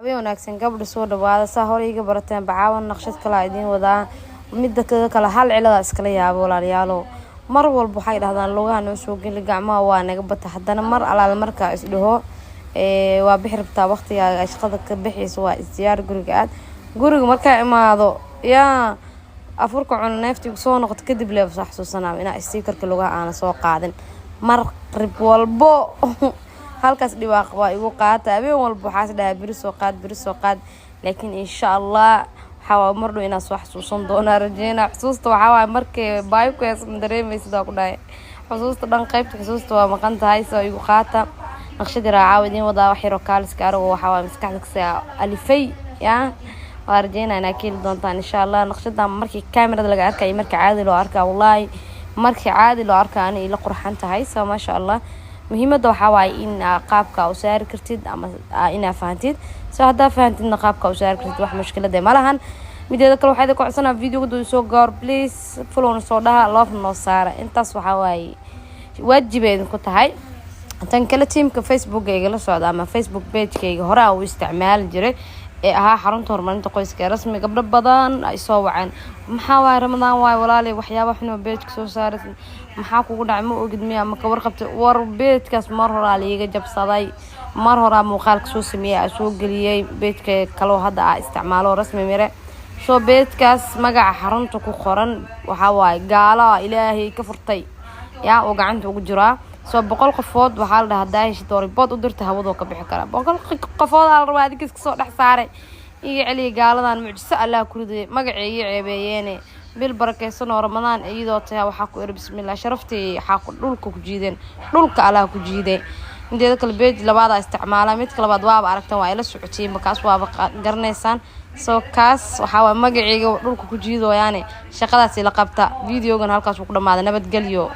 Habeen wanaagsan gabdha, soo dhawaada. Saa hore iga barateen, bacaawan naqshad kalaa idiin wadaa. Mida kale, hal cilada iskala yaabo, walaalayaalo. Mar walba waxay dhahdaan lugaha noo soo geli, gacmaha waa naga bata. Haddana mar alaal markaa isdhaho waa bixi rabtaa, waqtigaaga shaqada ka bixaysa, waa isdiyaar, guriga aad, guriga markaa imaado, yaa afurka cuno, neeftii soo noqoto, kadib leeba soo xasuusanaa inaa stickerka lugaha aana soo qaadin. Marqrib walbo halkaas dhibaaq waa igu qaata. Habeen walba waxaas dhahaa beri soo qaad, beri soo qaad, laakiin insha Allah waxaa waa mardhow inaa soo xasuusan doonaa rajeyna. Xusuusta waxaa waaye markay baayo ku heesa ma dareemaysid, waa ku dhahay xusuusta dhan, qaybta xusuusta waa maqan tahay. Soo igu qaata naqshadii raacaaw idiin wadaa, wax yaroo kaaliska arag oo waxaa waaye maskaxda kasii alifay. Yaa waa rajeynaa inaa ka heli doontaan insha Allah. Naqshadan markii kamerada laga arkaya, marka caadi loo arkaa, wallaahi markii caadi loo arkaa ani ila qurxan tahay. So maasha Allah, muhiimada waxaa waaye in qaabka u saari kartid ama inaa fahantid. So haddaa fahantidna qaabka u saari kartid, wax mushkilada ma lahan. Mideeda kale, waxaa idin ku codsanaa videoga duu soo gaaro, please followna soo dhaha, love noo saara. Intaas waxaa waaye waajibay idinku tahay. Tan kale, teamka Facebooka igala socda ama Facebook pagekayga hore a uu isticmaali jiray ee ahaa Xarunta Horumarinta Qoyska ee Rasmi, gabdho badan ay soo waceen: "Maxaa waaye? Ramadaan waaye walaaley, waxyaaba xunoo pageka soo saaray, maxaa kugu dhacay? Ma ogid miya ma ka warqabtay?" War pagekaas mar horaa liiga jabsaday, mar horaa muuqaalka soo sameeyey, aa soo geliyey pageka kaloo hadda aa isticmaalo, Rasmi Mire. Soo pagekaas magaca xarunta ku qoran waxaa waaye gaala Ilaahay ka furtay yaa oo gacanta ugu jiraa. Soo 100 qofood waxaa la dhahaa hadaa heshid oo report u dirta, hawadoo ka bixi karaa. 100 qofood aa la rabaa adinka iska soo dhex saaray. Iga celiya gaaladan, mucjiso Allah ku riday, magacay iga ceebeeyeene. Bil barakeysan oo Ramadaan iyadoo tahay, waxaa ku iri bismillah, sharaftii waxaa ku dhulka ku jiideen, dhulka Allah ku jiiday. Mideeda kale, page labaada isticmaala. Midka labaad waaba aragtan, waa ila socotiin, kaas waaba garanaysaan. Soo kaas waxaa waay magaceyga dhulka ku jiidoyaane, shaqadaasi la qabta. Videogan halkaas uu ku dhamaada. Nabadgelyo.